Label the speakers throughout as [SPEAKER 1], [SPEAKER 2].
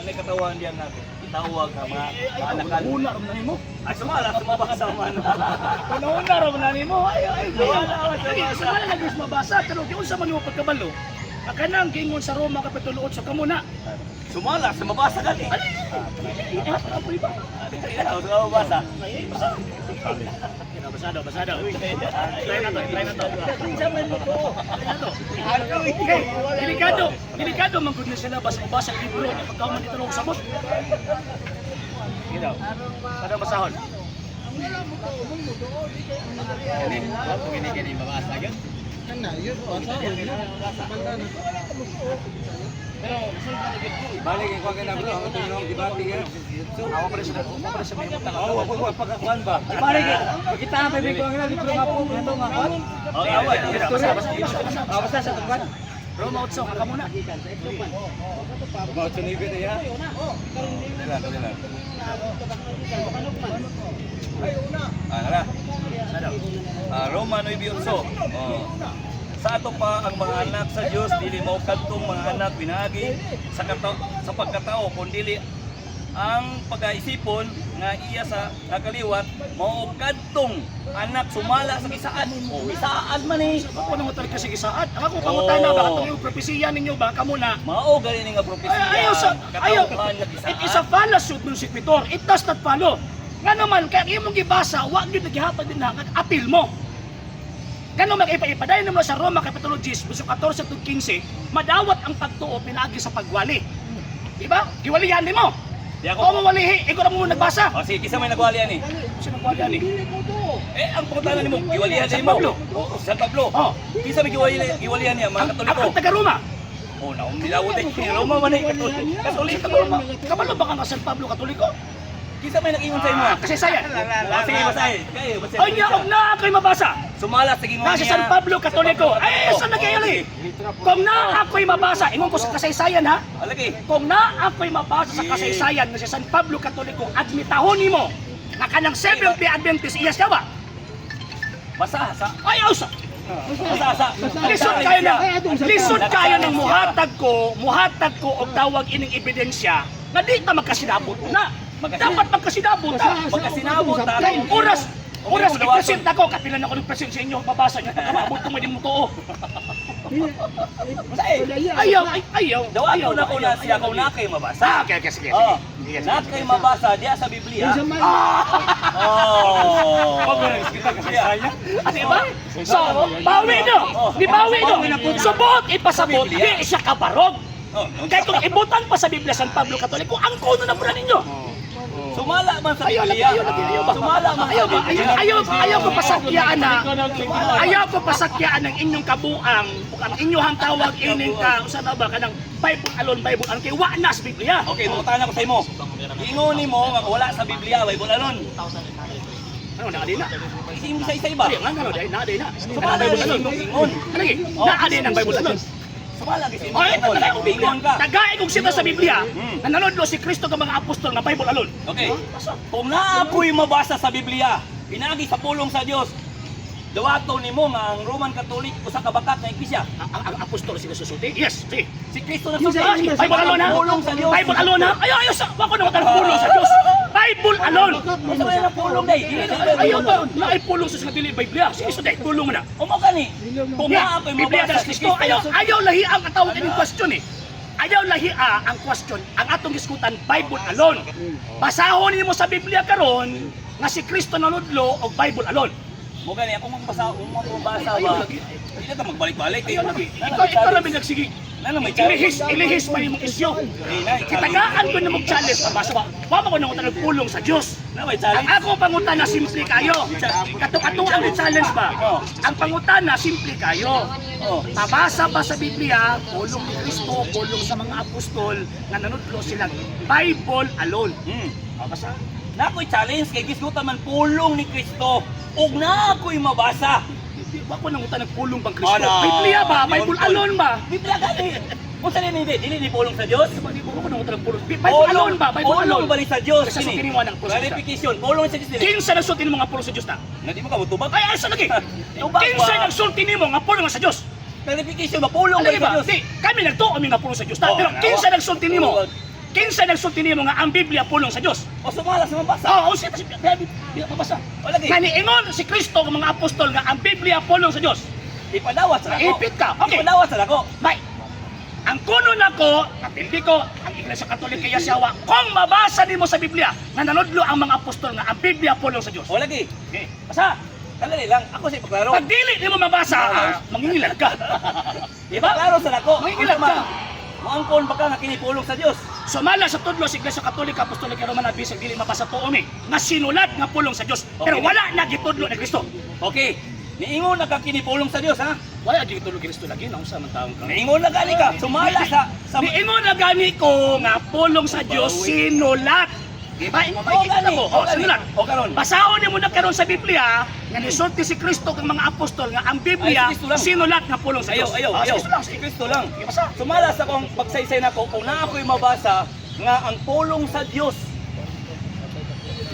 [SPEAKER 1] Ano katawan diyan natin? Itawag nga mga kaanakan.
[SPEAKER 2] Una ra man nimo.
[SPEAKER 1] Ay, sumala, sumabasa man.
[SPEAKER 2] Una ra man nimo. Ay ay.
[SPEAKER 1] Sumala,
[SPEAKER 2] Ay,
[SPEAKER 1] sumala.
[SPEAKER 2] sumala na gyud mabasa pero giunsa man nimo pagkabalo? Ang kanang giingon sa Roma kapitulo 8 kamo na.
[SPEAKER 1] Sumala, sumabasa gani.
[SPEAKER 2] Ay, ay, ay, ba?
[SPEAKER 1] Sumabasa.
[SPEAKER 2] Ay, basa. Basa daw, basa daw. Try na to, try na to. Try na to. Okay, delikado, delikado man gud ni sila basa basa libro na pagkaman dito og sabot. Sige daw. Kada basahon.
[SPEAKER 3] Balik ko ka na, bro, ang tulong di ba tingin.
[SPEAKER 2] Awa pa rin sila, awa pa rin sila may utang.
[SPEAKER 1] Oh, wag wag pagkakuan ba?
[SPEAKER 3] Balik kita pa ko ang libro nga po ito nga kon.
[SPEAKER 1] Okay, awa.
[SPEAKER 2] Sige daw, basa, basa, basa, basa.
[SPEAKER 3] Ah, basta sa tungkol.
[SPEAKER 2] Roma 8, ka muna.
[SPEAKER 3] Mao chunibi na ya.
[SPEAKER 1] Dila, dila. Ah, nara.
[SPEAKER 2] Basa daw.
[SPEAKER 1] Ah, Roma 9:8. Oh. Sa ato pa ang mga anak sa Dios dili mao kadtong mga anak pinaagi sa sa pagkatao kundili ang pagaisipon nga iya sa nakaliwat mao kadtong anak sumala sa gisaad. Oh, gisaad man eh.
[SPEAKER 2] Ako nang utal kasi gisaad. Ang ako pangutana ba katong yung propesiya ninyo ba kamo na?
[SPEAKER 1] Mao gani ni nga propesiya.
[SPEAKER 2] Ay, ayaw sa ayaw.
[SPEAKER 1] Katawhan nga gisaad.
[SPEAKER 2] It is a fallacy non sequitur. It does not follow. Nga naman kay imong gibasa, wa gyud naghihatag din na apil mo. Kano mag-ipa-ipadayon naman sa Roma Kapitulo 10, verso 14 to 15, madawat ang pagtuo pinaagi sa pagwali. Diba? Giwalihan nimo.
[SPEAKER 1] Di ako.
[SPEAKER 2] Ako mo walihi, ikaw na mo nagbasa.
[SPEAKER 1] Oh, sige, kinsa may nagwali ani.
[SPEAKER 2] Sino nagwali ani?
[SPEAKER 1] Eh, ang pangutana nimo, giwalihan
[SPEAKER 2] San
[SPEAKER 1] nimo.
[SPEAKER 2] Pablo.
[SPEAKER 1] Oh, San Pablo.
[SPEAKER 2] Oh.
[SPEAKER 1] Kinsa may giwalihan niya mga
[SPEAKER 2] Ang,
[SPEAKER 1] Katoliko.
[SPEAKER 2] ang taga Roma.
[SPEAKER 1] Oh, naong nilawot eh. Roma man eh, Katoliko. Katoliko.
[SPEAKER 2] Taga Roma. Kabalo ba ka nga San Pablo Katoliko?
[SPEAKER 1] Kinsa may nag-ingon sa imo?
[SPEAKER 2] Ah, kasi sayan.
[SPEAKER 1] Ah, sige, basahin. Kay, basahin.
[SPEAKER 2] Ay niya og naa ko'y mabasa.
[SPEAKER 1] Sumala sa gingon
[SPEAKER 2] Na si San Pablo Katoliko. Ay, sa nagyayali. Kung naa ako'y mabasa, ingon ko sa kasaysayan ha.
[SPEAKER 1] Alagi.
[SPEAKER 2] Kung naa ako'y mabasa sa kasaysayan nga si San Pablo Katoliko, admitahon nimo nga kanang Seventh-day Adventist iya siya ba?
[SPEAKER 1] Basa sa.
[SPEAKER 2] Ay, usa.
[SPEAKER 1] Basa sa.
[SPEAKER 2] Lisod kayo na. Lisod kayo ng muhatag ko og tawag ining ebidensya nga di ta magkasinabot na. Dapat magkasinabot ta.
[SPEAKER 1] Magkasinabot ta.
[SPEAKER 2] Kay oras oras i-present ako, kapilan ako ng present sa inyo, mabasa niyo pagka maabot mo di mo tuo.
[SPEAKER 1] Basahin.
[SPEAKER 2] Ayaw, ay, ayaw.
[SPEAKER 1] Dawagon ako na siya kung na kay mabasa.
[SPEAKER 2] Ah, okay, sige, sige.
[SPEAKER 1] Oh,
[SPEAKER 2] Sige, sige.
[SPEAKER 1] na kay mabasa diya sa Biblia. Oh.
[SPEAKER 2] Ah, di ba? So, bawi no. Di bawi no. Subot ipasabot, di siya kabarog.
[SPEAKER 1] Oh,
[SPEAKER 2] Kaya kung ibutan pa sa Biblia San Pablo Katoliko, ang kuno na pala ninyo.
[SPEAKER 1] Sumala man sa
[SPEAKER 2] Ayaw lagi,
[SPEAKER 1] Biblia.
[SPEAKER 2] ayaw lagi, ayaw ba?
[SPEAKER 1] Sumala man
[SPEAKER 2] Ayaw
[SPEAKER 1] sa
[SPEAKER 2] ba?
[SPEAKER 1] Biblia.
[SPEAKER 2] Ayaw, ayaw, ayaw ko pasakyaan na. Ayaw ko pasakyaan ng inyong kabuang, ang inyong tawag ining ka, usa na ba kanang Bible alone, Bible alone kay wa na sa Biblia.
[SPEAKER 1] Okay, mangutana ko sa imo. Ingon nimo nga wala sa Biblia, Bible alone.
[SPEAKER 2] Ano na na?
[SPEAKER 1] Imo sa isa iba.
[SPEAKER 2] Ay, nga nga na na.
[SPEAKER 1] Sumala
[SPEAKER 2] Bible
[SPEAKER 1] sa
[SPEAKER 2] alone.
[SPEAKER 1] imong ingon.
[SPEAKER 2] Ano gi? Naa din ang Bible alone.
[SPEAKER 1] Sumala gyud sa imong
[SPEAKER 2] Ay,
[SPEAKER 1] ingon.
[SPEAKER 2] tagay og Biblia.
[SPEAKER 1] Ingon ka.
[SPEAKER 2] Tagay kog sita sa Biblia. Na nanudlo si Kristo kang mga apostol nga Bible alone.
[SPEAKER 1] Okay. Kung naa ako'y mabasa sa Biblia, pinagi sa pulong sa Dios, dawato nimo nga ang Roman Catholic usa ka bakak nga iglesia.
[SPEAKER 2] Ang apostol sila susulti. Yes, sige.
[SPEAKER 1] Si Kristo nagsulti.
[SPEAKER 2] Ah, sige, Bible alone ha.
[SPEAKER 1] Pulong sa Dios.
[SPEAKER 2] Bible alone ha. Ayaw, ayaw sa wa ko na matang pulong sa Dios. Bible alone.
[SPEAKER 1] Unsa man ang pulong day? Dili na
[SPEAKER 2] Ayaw ba? Naay pulong sa nga dili Biblia. Sige, so dai pulong na.
[SPEAKER 1] Umo gani. Kung naa ako'y
[SPEAKER 2] Biblia
[SPEAKER 1] mabasa
[SPEAKER 2] das
[SPEAKER 1] si
[SPEAKER 2] Kristo.
[SPEAKER 1] Kristo
[SPEAKER 2] Ayaw, ayaw lahi ang atawag ining question eh. Ayaw lahi ang question. Ang atong giskutan Bible alone. Basahon nimo sa Biblia karon nga si Kristo nanudlo og Bible alone.
[SPEAKER 1] Mo gani ako mong basa, kung mong basa
[SPEAKER 2] Ayaw
[SPEAKER 1] ba.
[SPEAKER 2] lagi.
[SPEAKER 1] Di na ta magbalik-balik.
[SPEAKER 2] Ayaw lagi. Ikaw ra may nagsige.
[SPEAKER 1] Na may challenge.
[SPEAKER 2] Ilihis, ilihis pa imong isyu.
[SPEAKER 1] Eh, na,
[SPEAKER 2] Kitagaan ko na mong challenge ang basa. Wa man ko nang utang pulong sa Dios.
[SPEAKER 1] Na may
[SPEAKER 2] Ang
[SPEAKER 1] challenge.
[SPEAKER 2] ako pangutana simple kayo. Kato-kato ang challenge ba? Ang pangutana simple kayo.
[SPEAKER 1] Oh.
[SPEAKER 2] Pabasa ba sa Biblia, pulong ni Kristo, pulong sa mga apostol nga nanudlo silang Bible alone. Pabasa.
[SPEAKER 1] Na ako'y challenge kay gisgutan man pulong ni Kristo ug na ako'y mabasa.
[SPEAKER 2] Di wa ko nang utang pulong bang Kristo.
[SPEAKER 1] Ala.
[SPEAKER 2] Biblia ba? Bible alone ba?
[SPEAKER 1] Biblia gani. Unsa ni hindi dili ni pulong sa Dios?
[SPEAKER 2] Di ba ko nang utang pulong? Bible alone ba? Bible
[SPEAKER 1] Pulong
[SPEAKER 2] alone
[SPEAKER 1] ba ni sa Dios?
[SPEAKER 2] Kasi
[SPEAKER 1] Kini.
[SPEAKER 2] sa kiniwa ng pulong sa Dios.
[SPEAKER 1] Clarification, pulong sa Dios dili.
[SPEAKER 2] Kinsa nagsulti nimo nga pulong sa Dios na?
[SPEAKER 1] Na di mo ka motubag.
[SPEAKER 2] Ay, ay sa lagi.
[SPEAKER 1] Tubag
[SPEAKER 2] Kinsa
[SPEAKER 1] ba?
[SPEAKER 2] nagsulti nimo nga pulong sa Dios?
[SPEAKER 1] Clarification ba pulong ba
[SPEAKER 2] Alagi
[SPEAKER 1] sa
[SPEAKER 2] ba?
[SPEAKER 1] Dios?
[SPEAKER 2] Di, kami nagtuo kami nga pulong sa Dios ta.
[SPEAKER 1] Oh,
[SPEAKER 2] Pero
[SPEAKER 1] nawa.
[SPEAKER 2] kinsa nagsulti nimo? Kinsa nagsulti nimo nga ang Biblia pulong sa Dios?
[SPEAKER 1] O sumala sa mabasa.
[SPEAKER 2] Oo, oh, siya si Biblia mabasa.
[SPEAKER 1] O lagi.
[SPEAKER 2] Nga niingon si Kristo ang mga apostol nga ang Biblia pulong sa Dios.
[SPEAKER 1] Ipadawat sa nako.
[SPEAKER 2] Ipit ka. Okay.
[SPEAKER 1] Ipadawat sa nako.
[SPEAKER 2] Bay. Ang kuno nako, kapildi ko, ang Iglesia Katolika yasawa, kung mabasa nimo sa Biblia nga nanudlo ang mga apostol nga ang Biblia pulong sa Dios.
[SPEAKER 1] O lagi.
[SPEAKER 2] Okay. Basa.
[SPEAKER 1] Kadali lang, ako sa ipaklaro.
[SPEAKER 2] Pag dili nimo mabasa, mangingilag ka. Di ba?
[SPEAKER 1] Ipaklaro sa nako.
[SPEAKER 2] Mangingilag ka.
[SPEAKER 1] Moangkon ba ka nga kini pulong sa Dios?
[SPEAKER 2] Sumala sa tudlo sa Iglesia Katolika Apostolika Romana bisag dili mabasa tuo mi nga sinulat nga pulong sa Dios. Pero
[SPEAKER 1] Okay.
[SPEAKER 2] wala na gitudlo ni Kristo.
[SPEAKER 1] Okay. Niingon na ka kini pulong sa Dios, ha?
[SPEAKER 2] Wala gitudlo Kristo lagi na unsa man taong ka.
[SPEAKER 1] Niingon na gani ka. Sumala sa
[SPEAKER 2] Niingon na gani ko nga pulong sa Dios sinulat. Di ba? Ingon
[SPEAKER 1] O
[SPEAKER 2] makikita
[SPEAKER 1] gani,
[SPEAKER 2] ko.
[SPEAKER 1] o
[SPEAKER 2] Oh,
[SPEAKER 1] gani.
[SPEAKER 2] sinulat.
[SPEAKER 1] O karon.
[SPEAKER 2] Basahon nimo na karon sa Biblia nga nisulti si Kristo kang mga apostol nga ang Biblia
[SPEAKER 1] Ay, si Kristo lang.
[SPEAKER 2] sinulat nga pulong sa
[SPEAKER 1] Ayaw,
[SPEAKER 2] Dios.
[SPEAKER 1] ayaw,
[SPEAKER 2] Ah, si
[SPEAKER 1] ayaw.
[SPEAKER 2] Kristo lang.
[SPEAKER 1] Si
[SPEAKER 2] Sige.
[SPEAKER 1] Kristo lang.
[SPEAKER 2] Sige, basa.
[SPEAKER 1] Sumala sa kong pagsaysay nako kung naa ako'y mabasa nga ang pulong sa Dios.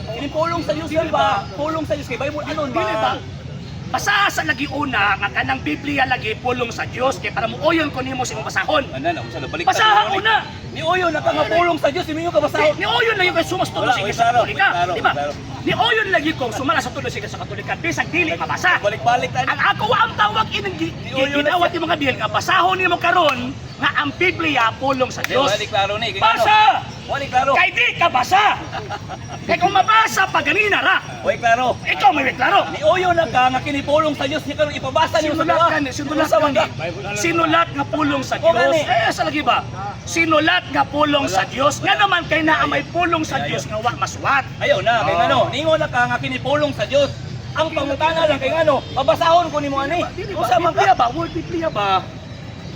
[SPEAKER 1] Kini pulong sa Dios yan ba? Pulong sa Dios kay Bible anon
[SPEAKER 2] Dili ba?
[SPEAKER 1] ba?
[SPEAKER 2] Basa sa lagi una nga kanang Biblia lagi pulong sa Dios kay para muuyon ko nimo sa imong basahon.
[SPEAKER 1] Ana na unsa na balik.
[SPEAKER 2] Basaha una.
[SPEAKER 1] Ni uyon na ka nga pulong sa Dios, iminyo ka basahon.
[SPEAKER 2] Ni Oyon lagi kay sumas tudlo
[SPEAKER 1] Wala,
[SPEAKER 2] sa
[SPEAKER 1] oy,
[SPEAKER 2] Iglesia
[SPEAKER 1] klaro,
[SPEAKER 2] Katolika,
[SPEAKER 1] klaro,
[SPEAKER 2] di ba?
[SPEAKER 1] klaro.
[SPEAKER 2] Ni Oyon lagi kong sumala sa tudlo sa Iglesia Katolika bisag dili mabasa.
[SPEAKER 1] Balik-balik tayo.
[SPEAKER 2] Ang ako wa ang tawag ining
[SPEAKER 1] Ni Oyon na
[SPEAKER 2] gidawat yung mga deal nga basahon nimo karon nga ang Biblia pulong sa Dios.
[SPEAKER 1] Wala ni klaro ni. Kay
[SPEAKER 2] Basa!
[SPEAKER 1] ano? Wala ni klaro.
[SPEAKER 2] Kay di ka basa. Kay kung mabasa pa ganina ra.
[SPEAKER 1] Wala klaro.
[SPEAKER 2] Ikaw may klaro.
[SPEAKER 1] Ni uyon na ka nga kini pulong sa Dios niya karon ipabasa nimo sa
[SPEAKER 2] Sinulat
[SPEAKER 1] duha.
[SPEAKER 2] ka ni, sinulat
[SPEAKER 1] Unsa
[SPEAKER 2] ka
[SPEAKER 1] man
[SPEAKER 2] ni.
[SPEAKER 1] ka?
[SPEAKER 2] Sinulat nga pulong sa
[SPEAKER 1] O,
[SPEAKER 2] Dios.
[SPEAKER 1] gani.
[SPEAKER 2] Eh, sa lagi ba? Sinulat nga pulong sa Dios. Nga naman kay naa may pulong sa
[SPEAKER 1] Ayaw.
[SPEAKER 2] Dios nga wa masuwat.
[SPEAKER 1] Ayaw na, kay
[SPEAKER 2] Oh.
[SPEAKER 1] ngano, ningon na ka nga kini pulong sa Dios. Ang pangutana lang kay ngano, babasahon ko nimo ani.
[SPEAKER 2] Dili ba?
[SPEAKER 1] Unsa man
[SPEAKER 2] Biblia
[SPEAKER 1] ka?
[SPEAKER 2] ba? Word Biblia ba?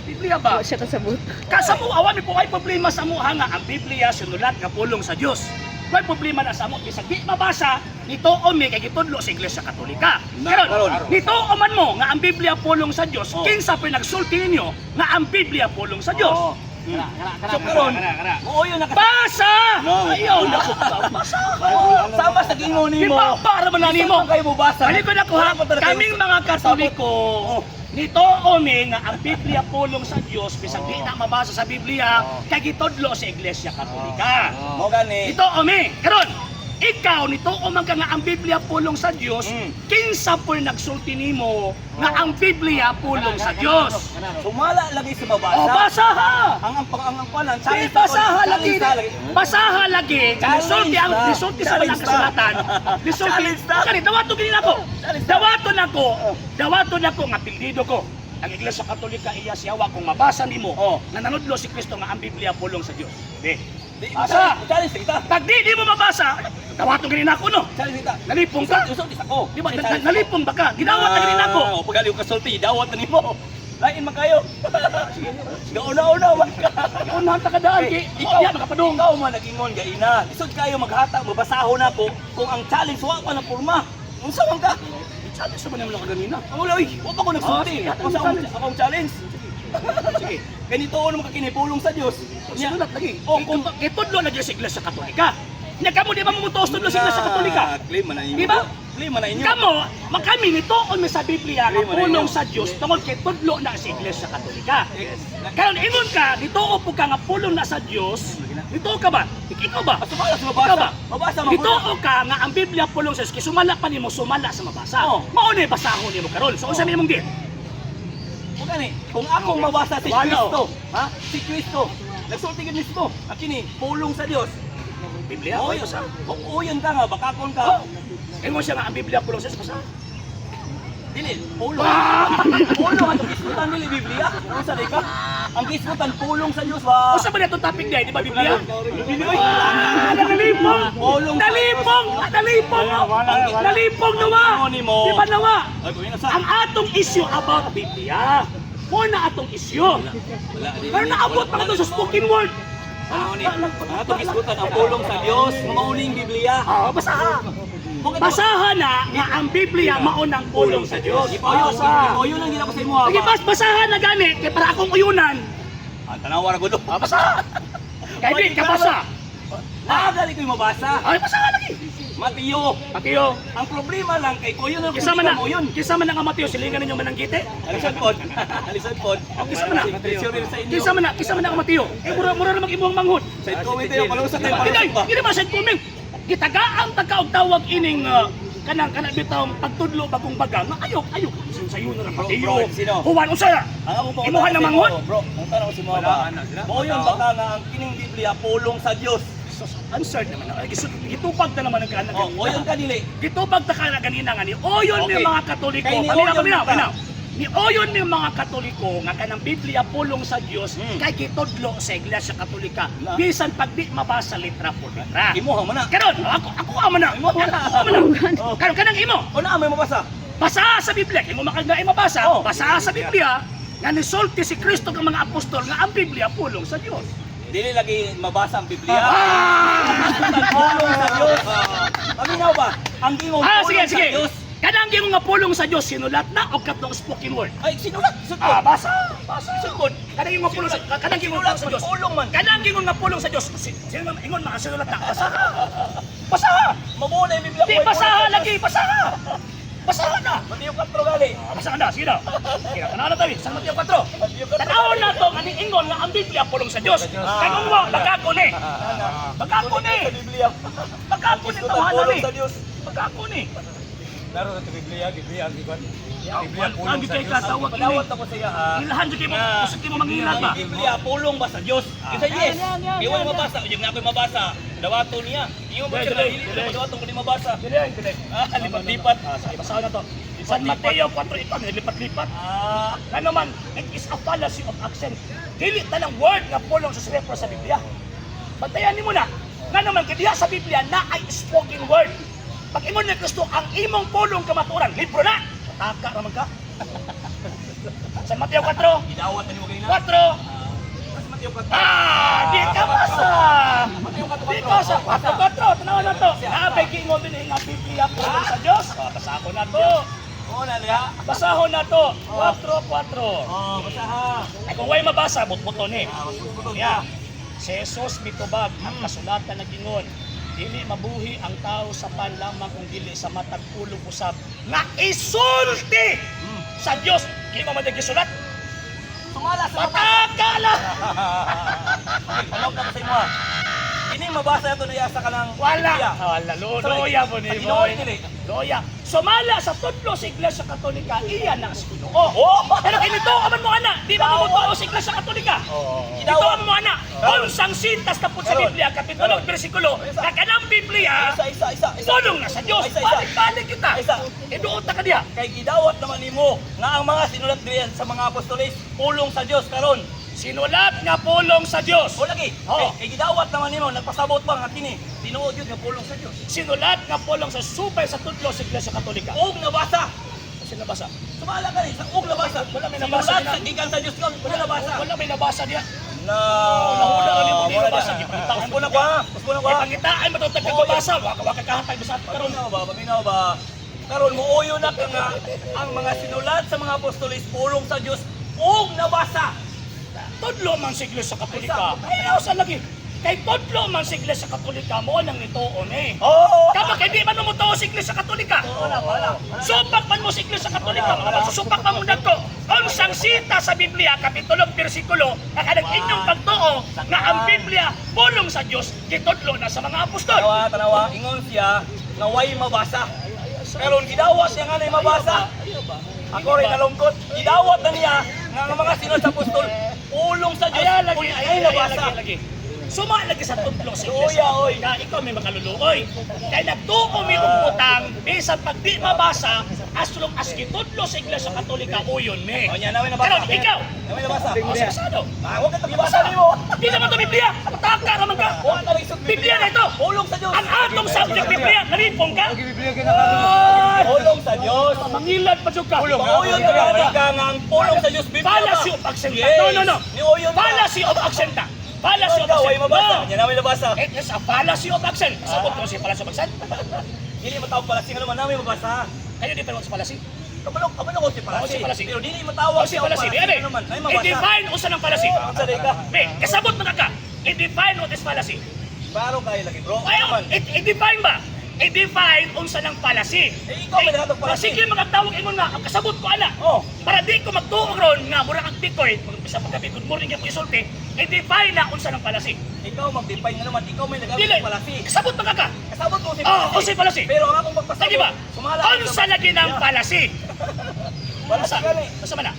[SPEAKER 2] Biblia ba?
[SPEAKER 4] Wa siya kasabot.
[SPEAKER 2] Kasa mo awan po ay problema sa mo nga ang Biblia sinulat nga pulong sa Dios. May problema na sa mo bisag di mabasa nito mi kay gitudlo sa Iglesia Katolika.
[SPEAKER 1] Na,
[SPEAKER 2] Karon,
[SPEAKER 1] karon.
[SPEAKER 2] nito man mo nga ang Biblia pulong sa Dios,
[SPEAKER 1] Oh.
[SPEAKER 2] kinsa pa nagsulti ninyo nga ang Biblia pulong sa Dios?
[SPEAKER 1] Oh. So karon, muuyon na ka.
[SPEAKER 2] Basa!
[SPEAKER 1] No.
[SPEAKER 2] Ayaw na ko. Basa!
[SPEAKER 1] Sama sa gingon
[SPEAKER 2] Di
[SPEAKER 1] nimo.
[SPEAKER 2] ba para man na nimo?
[SPEAKER 1] Bisan man kayo mobasa.
[SPEAKER 2] Balik ko na ko ha,
[SPEAKER 1] Wala pa talaga
[SPEAKER 2] kaming
[SPEAKER 1] kayo-
[SPEAKER 2] mga Katoliko,
[SPEAKER 1] Oh.
[SPEAKER 2] nito umi nga ang Biblia pulong sa Dios, bisag di na mabasa sa Biblia, kay gitudlo sa Iglesia Katolika.
[SPEAKER 1] Mo gani.
[SPEAKER 2] Nito umi, karon, ikaw nito man ka nga ang Biblia pulong sa Dios, kinsa po'y nagsulti nimo nga ang Biblia pulong sa Dios.
[SPEAKER 1] Sumala lagi sa mabasa.
[SPEAKER 2] O basa ha!
[SPEAKER 1] Ang kuan
[SPEAKER 2] Di
[SPEAKER 1] challenge
[SPEAKER 2] basaha lagi.
[SPEAKER 1] Challenge ta, lagi.
[SPEAKER 2] Basaha lagi. Nisulti ang
[SPEAKER 1] Challenge
[SPEAKER 2] nisulti sa
[SPEAKER 1] ta.
[SPEAKER 2] walang kasulatan. Nisulti.
[SPEAKER 1] Challenge ta.
[SPEAKER 2] Kani dawato gini nako.
[SPEAKER 1] Challenge ta.
[SPEAKER 2] Dawato nako. Dawato nako nga pildido ko. Ang Iglesia Katolika iya siyawa kung mabasa nimo
[SPEAKER 1] Oh.
[SPEAKER 2] na nanudlo si Kristo nga ang Biblia pulong sa Dios. Di.
[SPEAKER 1] Di,
[SPEAKER 2] Asa?
[SPEAKER 1] Challenge kita.
[SPEAKER 2] Pag di mo mabasa, dawato gini nako no.
[SPEAKER 1] Challenge kita.
[SPEAKER 2] Nalipong ka.
[SPEAKER 1] Usulti sa ko.
[SPEAKER 2] Di ba? Nalipong ba ka? Gidawat na gini nako.
[SPEAKER 1] Ah, pagaliw ka sulti, dawat na nimo. Lain man kayo. Gauna-una man ka.
[SPEAKER 2] Unahan ta ka daan kay
[SPEAKER 1] Ikaw,
[SPEAKER 2] ikaw makapadung.
[SPEAKER 1] Ikaw man nag-ingon gaina. Lisod kayo maghata, mabasahon na ko kung ang challenge wa pa ng porma. Unsa man ka?
[SPEAKER 2] Challenge sa man namo kaganina.
[SPEAKER 1] Ang ulo, oy, wa pa ko nagsulti.
[SPEAKER 2] Ah, sige,
[SPEAKER 1] Ako sa
[SPEAKER 2] challenge.
[SPEAKER 1] akong challenge.
[SPEAKER 2] Sige.
[SPEAKER 1] Ganito ano makakinipulong sa Dios.
[SPEAKER 2] Sinulat lagi.
[SPEAKER 1] Oh,
[SPEAKER 2] O kung gitudlo na Dios sa Iglesia Katolika. Nya kamo di ba mamutuos tudlo sa Iglesia Katolika?
[SPEAKER 1] Claim man na inyo.
[SPEAKER 2] Di ba?
[SPEAKER 1] Claim man na inyo.
[SPEAKER 2] Kamo, makami nito on sa Biblia nga
[SPEAKER 1] Claim man na
[SPEAKER 2] pulong
[SPEAKER 1] inyo.
[SPEAKER 2] sa Dios tungod kay tudlo na sa Iglesia Katolika.
[SPEAKER 1] Yes.
[SPEAKER 2] Karon ingon ka, nituo po ka nga pulong na sa Dios. Nituo ka ba? Ikaw ba?
[SPEAKER 1] Ah, sumala sa
[SPEAKER 2] Ikaw
[SPEAKER 1] mabasa.
[SPEAKER 2] ba?
[SPEAKER 1] Mabasa man
[SPEAKER 2] Nituo ka nga ang Biblia pulong sa Dios kay sumala pa nimo sumala sa mabasa.
[SPEAKER 1] Oh.
[SPEAKER 2] Mao ni basahon nimo karon. So unsa may imong deal?
[SPEAKER 1] Kung gani, kung akong mabasa si
[SPEAKER 2] Wala.
[SPEAKER 1] Kristo, ha? Si Kristo, nagsulti gid mismo, ang kini pulong sa Dios.
[SPEAKER 2] Biblia,
[SPEAKER 1] Oy,
[SPEAKER 2] basa.
[SPEAKER 1] kung uyon ka nga, bakakon ka.
[SPEAKER 2] Oh. Ingon siya nga ang Biblia pulong sa Dios basa.
[SPEAKER 1] Dili, pulong. Pulong ang gisgutan dili Biblia. Unsa di ka? Ang gisgutan pulong sa Dios ba?
[SPEAKER 2] Unsa ba na itong topic day, di ba Biblia?
[SPEAKER 1] Dili oy.
[SPEAKER 2] Ah, nalipong!
[SPEAKER 1] Pulong sa
[SPEAKER 2] Nalipong! Nalipong! Nalipong nawa!
[SPEAKER 1] Ang nimo.
[SPEAKER 2] Di ba nawa?
[SPEAKER 1] Ay, pamina sa.
[SPEAKER 2] Ang atong issue about Biblia. Mo na atong issue.
[SPEAKER 1] Wala, di-
[SPEAKER 2] Pero naabot pa ka sa spoken word.
[SPEAKER 1] Ano ni? Ang atong gisgutan ang pulong sa Dios, mauning Biblia.
[SPEAKER 2] Ah, basaha. Basaha na nga ang Biblia mao ng pulong sa Dios.
[SPEAKER 1] Ipayo,
[SPEAKER 2] Basa.
[SPEAKER 1] ipayo lang gid ako sa imo. ha,
[SPEAKER 2] Sige,
[SPEAKER 1] ba?
[SPEAKER 2] basaha na gani kay para akong uyunan.
[SPEAKER 1] Ah, tanawa ra gud.
[SPEAKER 2] Ah, basa. Kay di ka basa.
[SPEAKER 1] Naa gali ko'y mabasa.
[SPEAKER 2] Ay, basa ka lagi.
[SPEAKER 1] Mateo.
[SPEAKER 2] Mateo.
[SPEAKER 1] Ang problema lang kay kuya na
[SPEAKER 2] Kinsa man na, kinsa man na nga Mateo, silingan ninyo mananggite.
[SPEAKER 1] Alisan pod. Alisan pod.
[SPEAKER 2] Kinsa man na?
[SPEAKER 1] Pressure sa inyo.
[SPEAKER 2] Kinsa man na nga Mateo? Eh, mura mura namang imong manghod.
[SPEAKER 1] Side comment tayo, palusot tayo,
[SPEAKER 2] Hindi,
[SPEAKER 1] palusot ba?
[SPEAKER 2] hindi man side comment. Gitagaan ta ka og tawag ining kanang bitawng pagtudlo bagong baga nga ayok ayok sayo na lang
[SPEAKER 1] Bro,
[SPEAKER 2] Mateo.
[SPEAKER 1] bro, sino?
[SPEAKER 2] Juan unsa na?
[SPEAKER 1] Ang akong pangutana
[SPEAKER 2] Imuha na
[SPEAKER 1] sa imo,
[SPEAKER 2] manghod?
[SPEAKER 1] bro, ang tanong ko si mo
[SPEAKER 3] Wala,
[SPEAKER 1] ba?
[SPEAKER 3] ano, sila?
[SPEAKER 1] Mao yun baka nga ang kining Biblia pulong sa Dios.
[SPEAKER 2] Sus, answered naman na. Ay, gitupag na naman ang kanang
[SPEAKER 1] Oh, o yun ka dili.
[SPEAKER 2] Gitupag ta kana ganina nga ni Oyon
[SPEAKER 1] Okay.
[SPEAKER 2] ni mga Katoliko.
[SPEAKER 1] Kay ni
[SPEAKER 2] Paminaw,
[SPEAKER 1] Oyon
[SPEAKER 2] paminaw,
[SPEAKER 1] ka.
[SPEAKER 2] paminaw. Ni Oyon ni mga Katoliko nga kanang Biblia pulong sa Dios kay gitudlo sa Iglesia Katolika
[SPEAKER 1] Na.
[SPEAKER 2] bisan pag di mabasa litra por litra.
[SPEAKER 1] Imuha man na.
[SPEAKER 2] Karon, ako ako ama na.
[SPEAKER 1] Imo na.
[SPEAKER 2] Ako ama na.
[SPEAKER 1] Oh.
[SPEAKER 2] Karon kanang imo.
[SPEAKER 1] O naa may mabasa.
[SPEAKER 2] Basa sa Biblia, kay mo makagna mabasa,
[SPEAKER 1] Oh.
[SPEAKER 2] basa sa Biblia nga nisulti si Kristo kang mga apostol nga ang Biblia pulong sa Dios.
[SPEAKER 1] Dili lagi mabasa ang Biblia.
[SPEAKER 2] Ah!
[SPEAKER 1] Pulong sa Dios. Paminaw ba? Ang gingon
[SPEAKER 2] Ah,
[SPEAKER 1] pulong
[SPEAKER 2] sige,
[SPEAKER 1] sa
[SPEAKER 2] sige.
[SPEAKER 1] Dios.
[SPEAKER 2] Kanang gingon nga pulong sa Dios sinulat na og katong spoken word.
[SPEAKER 1] Ay, sinulat. Sud
[SPEAKER 2] Ah, basa, basa.
[SPEAKER 1] Sugod.
[SPEAKER 2] Kanang gingon nga pulong sa kanang gingon
[SPEAKER 1] Sinulat
[SPEAKER 2] sa
[SPEAKER 1] man,
[SPEAKER 2] Dios.
[SPEAKER 1] pulong man.
[SPEAKER 2] Kanang gingon nga pulong sa Dios. Sino ingon mga sinulat na? Basa. Basa.
[SPEAKER 1] Mabuo na yung Biblia.
[SPEAKER 2] Di basa lagi, basa. Basa na.
[SPEAKER 1] Mateo 4 gali.
[SPEAKER 2] Ah, basa na, sige na. Sige na, tanaw na tayo. San Mateo 4.
[SPEAKER 1] Mateo 4.
[SPEAKER 2] Tanaw na to, nga ingon nga ang Biblia pulong sa Dios. Kay kung wa, bagako ni. Bagako ni.
[SPEAKER 1] Sa Biblia.
[SPEAKER 2] Bagako ni
[SPEAKER 1] Ang
[SPEAKER 2] tawanan
[SPEAKER 1] pulong
[SPEAKER 2] ni.
[SPEAKER 1] sa Dios.
[SPEAKER 2] Bagako ni.
[SPEAKER 3] Laro sa Biblia, Biblia ang gikan. Biblia
[SPEAKER 2] Ang
[SPEAKER 3] pulong sa
[SPEAKER 2] kay
[SPEAKER 3] Dios.
[SPEAKER 2] katawag ini.
[SPEAKER 1] Palawat ako sa iya ha.
[SPEAKER 2] Ilahan jud kay mo,
[SPEAKER 1] Nga.
[SPEAKER 2] usod kay mo mangilan ba?
[SPEAKER 1] Ang Biblia pulong ba sa Dios? Isa yes. Iwan mabasa, yung nga ako'y mabasa. Dawato niya. Ingon mo
[SPEAKER 2] Dili,
[SPEAKER 1] siya
[SPEAKER 2] dili,
[SPEAKER 1] dili
[SPEAKER 2] dili.
[SPEAKER 1] ko dawato ko di mabasa.
[SPEAKER 2] Dili, dili.
[SPEAKER 1] Ah, lipat-lipat.
[SPEAKER 2] Ah, sige, basahan na to. San Mateo 4 ito, nilipat-lipat.
[SPEAKER 1] Ah,
[SPEAKER 2] Ano man, it is a fallacy of accent. Dili tanang word nga pulong sa refer sa Biblia. Bantayan nimo na. Nga naman, kay diha sa Biblia na ay spoken word. Pag ingon ni Kristo, ang imong pulong kamaturan, libro na. Pataka raman ka. San Mateo 4,
[SPEAKER 1] gidawat na nimo kanina.
[SPEAKER 2] 4.
[SPEAKER 1] Mas Mateo 4.
[SPEAKER 2] Ah, di ka basa.
[SPEAKER 1] Mateo 4.
[SPEAKER 2] Di ka sa 4, 4. Tanawan na to. Nabay giingon din nga Biblia pulong sa Dios. Ah, basa ko na to.
[SPEAKER 1] Oo na liha.
[SPEAKER 2] Basahon na to. 4, 4.
[SPEAKER 1] Oh, basa ha.
[SPEAKER 2] Ay, kung way mabasa, butbuton eh.
[SPEAKER 1] Ah, mas butbuton.
[SPEAKER 2] Yeah. Si Jesus mitubag ang kasulatan nagingon. Dili mabuhi ang tao sa pan lamang kung dili sa matag pulong usab nga isulti sa Dios. Kini mo man gisulat?
[SPEAKER 1] Sumala sa mata.
[SPEAKER 2] Patakala.
[SPEAKER 1] Okay, palawag na ko sa imo ha. Kini mabasa ato diya sa kanang
[SPEAKER 2] Wala.
[SPEAKER 1] Biblia.
[SPEAKER 2] Wala. Loya mo ni
[SPEAKER 1] Sa Ginoo
[SPEAKER 2] boy.
[SPEAKER 1] dili.
[SPEAKER 2] Loya. Sumala sa tudlo sa Iglesia Katolika, iya na sa Ginoo.
[SPEAKER 1] Oh!
[SPEAKER 2] Pero kinito man mo ana, di ba mo tuo sa Iglesia Katolika? Ito ang mo ana. Unsang sintas na po sa
[SPEAKER 1] Karon.
[SPEAKER 2] Biblia, kapitulo,
[SPEAKER 1] Karon.
[SPEAKER 2] bersikulo, na kanang Biblia,
[SPEAKER 1] Isa, isa, isa, isa.
[SPEAKER 2] tulong na sa Diyos.
[SPEAKER 1] Isa, isa.
[SPEAKER 2] Balik-balik kita.
[SPEAKER 1] Isa.
[SPEAKER 2] Iduot na ka diha.
[SPEAKER 1] Kay gidawat naman nimo nga ang mga sinulat diyan sa mga apostoles pulong sa Dios karon.
[SPEAKER 2] Sinulat nga pulong sa Diyos.
[SPEAKER 1] O lagi,
[SPEAKER 2] Oo.
[SPEAKER 1] kay gidawat naman nimo nagpasabot pa nga kini tinuod yun nga pulong sa Dios.
[SPEAKER 2] Sinulat nga pulong sa supay sa tudlo sa Iglesia Katolika.
[SPEAKER 1] Og nabasa.
[SPEAKER 2] Kasi nabasa.
[SPEAKER 1] Sumala ka ni sa og nabasa.
[SPEAKER 2] Wala may nabasa
[SPEAKER 1] Sinulat
[SPEAKER 2] diyan.
[SPEAKER 1] sa gikan sa Dios karon, wala nabasa.
[SPEAKER 2] Wala may nabasa diha.
[SPEAKER 1] Na.
[SPEAKER 2] Nahula ka nimo, di
[SPEAKER 1] Wala
[SPEAKER 2] nabasa.
[SPEAKER 1] diyan.
[SPEAKER 2] Gipangitaan
[SPEAKER 1] Usbo na ko ha. Usbo na ko ha.
[SPEAKER 2] Ipangitaan mo itong tagbabasa. Waka waka kahatag bisa karon.
[SPEAKER 1] Paminaw ba? Paminaw ba? Karon muuyo na ka nga ang mga sinulat sa mga apostoles pulong sa Dios og nabasa.
[SPEAKER 2] Tudlo man sa Iglesia Katolika. Ayaw sa lagi. Kay tudlo man sa Iglesia Katolika mo nang nituon eh.
[SPEAKER 1] Oo.
[SPEAKER 2] Kapag hindi man mo sa Iglesia Katolika.
[SPEAKER 1] Wala, wala.
[SPEAKER 2] Supak man mo sa Iglesia Katolika, mga magsusupak man mo dagko. Unsang sita sa Biblia, kapitulo, bersikulo, na kanang inyong pagtuo nga ang Biblia pulong sa Dios gitudlo na sa mga apostol.
[SPEAKER 1] Tanawa, tanawa, ingon siya nga way mabasa. Karon gidawat niya nga nay mabasa. Ako rin nalungkot. Gidawat na niya nga ang mga sinulat sa apostol pulong sa Dios.
[SPEAKER 2] Ay lagi,
[SPEAKER 1] Uy,
[SPEAKER 2] ay,
[SPEAKER 1] ay
[SPEAKER 2] ay,
[SPEAKER 1] nabasa.
[SPEAKER 2] lagi, lagi. Suma lagi sa tudlo sa Iglesia.
[SPEAKER 1] Luya, oy.
[SPEAKER 2] Katolika, ikaw may makaluluoy. Kay nagtuo mi og utang, bisan pag di mabasa, as long as gitudlo sa Iglesia Katolika, uyon mi.
[SPEAKER 1] O niya, naway nabasa.
[SPEAKER 2] Karon ikaw,
[SPEAKER 1] Naway nabasa.
[SPEAKER 2] oh, sasado.
[SPEAKER 1] Ah, wag ka gibasa nimo.
[SPEAKER 2] Di naman to Biblia. Pataka raman ka.
[SPEAKER 1] Wa ka isog
[SPEAKER 2] Biblia na ito.
[SPEAKER 1] Pulong sa Dios.
[SPEAKER 2] Ang atong subject Biblia, nalipong ka.
[SPEAKER 3] Biblia kay nakaroon.
[SPEAKER 1] Pulong sa Dios.
[SPEAKER 2] Mangilad pa jud ka.
[SPEAKER 1] Pauyon ka gani ka nga ang pulong sa Dios Biblia. ba?
[SPEAKER 2] Fallacy of accent.
[SPEAKER 1] Yes.
[SPEAKER 2] No, no, no.
[SPEAKER 1] Niuyon ka.
[SPEAKER 2] Fallacy of accent. Fallacy of
[SPEAKER 1] Ikaw, way
[SPEAKER 2] accent.
[SPEAKER 1] mabasa.
[SPEAKER 2] No.
[SPEAKER 1] Nya naway nabasa.
[SPEAKER 2] It is a fallacy of accent. Sabot ko si fallacy of accent.
[SPEAKER 1] Dili matawag pala sing ano man namin mabasa.
[SPEAKER 2] Kayo di pa sa fallacy.
[SPEAKER 1] Kabalo kabalo ko si
[SPEAKER 2] Oo, si
[SPEAKER 1] palasi.
[SPEAKER 2] palasi.
[SPEAKER 1] Pero dili matawag
[SPEAKER 2] O si fallacy. Di
[SPEAKER 1] ano man, ay mabasa.
[SPEAKER 2] I-define usa ng fallacy.
[SPEAKER 1] Unsa day ka?
[SPEAKER 2] Be, kasabot man ka. I-define what is fallacy.
[SPEAKER 1] Klaro kayo lagi, bro.
[SPEAKER 2] Ay,
[SPEAKER 1] Ano man?
[SPEAKER 2] i-define ba? I-define unsa ng fallacy.
[SPEAKER 1] Eh, ikaw may nagatog fallacy.
[SPEAKER 2] Sige, makatawag ingon nga, ang kasabot ko ana.
[SPEAKER 1] Oh.
[SPEAKER 2] Para di ko magtuog ron nga mura kang tikoy, sa paggabi, good morning ka po isulti, i-define na unsa ng fallacy.
[SPEAKER 1] Ikaw mag-define nga naman, ikaw may
[SPEAKER 2] Dili,
[SPEAKER 1] nagatog fallacy.
[SPEAKER 2] kasabot man ka ka.
[SPEAKER 1] Kasabot ko si
[SPEAKER 2] Oh, unsay fallacy?
[SPEAKER 1] Pero ang akong pagpasabot,
[SPEAKER 2] Sige ba?
[SPEAKER 1] sumala ka
[SPEAKER 2] Unsa lagi ng fallacy?
[SPEAKER 1] Fallacy
[SPEAKER 2] Unsa?
[SPEAKER 1] gani.
[SPEAKER 2] Unsa man na?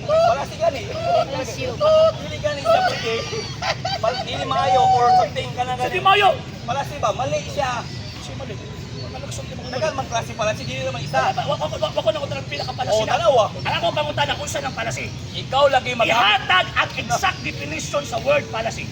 [SPEAKER 1] Fallacy gani. Dili gani siya porque dili maayo or something ka na
[SPEAKER 2] Sa
[SPEAKER 1] gani.
[SPEAKER 2] di mayo.
[SPEAKER 1] Fallacy ba? Mali siya.
[SPEAKER 2] Si mali. Ano kasulti mo?
[SPEAKER 1] Dagan man klase fallacy, dili naman isa.
[SPEAKER 2] Wala ba? Wa ko na ko pila ka fallacy
[SPEAKER 1] Oh,
[SPEAKER 2] na.
[SPEAKER 1] tanawa.
[SPEAKER 2] Ang ako pangutana unsa ng fallacy?
[SPEAKER 1] Ikaw lagi mag
[SPEAKER 2] Ihatag ang exact definition sa word fallacy.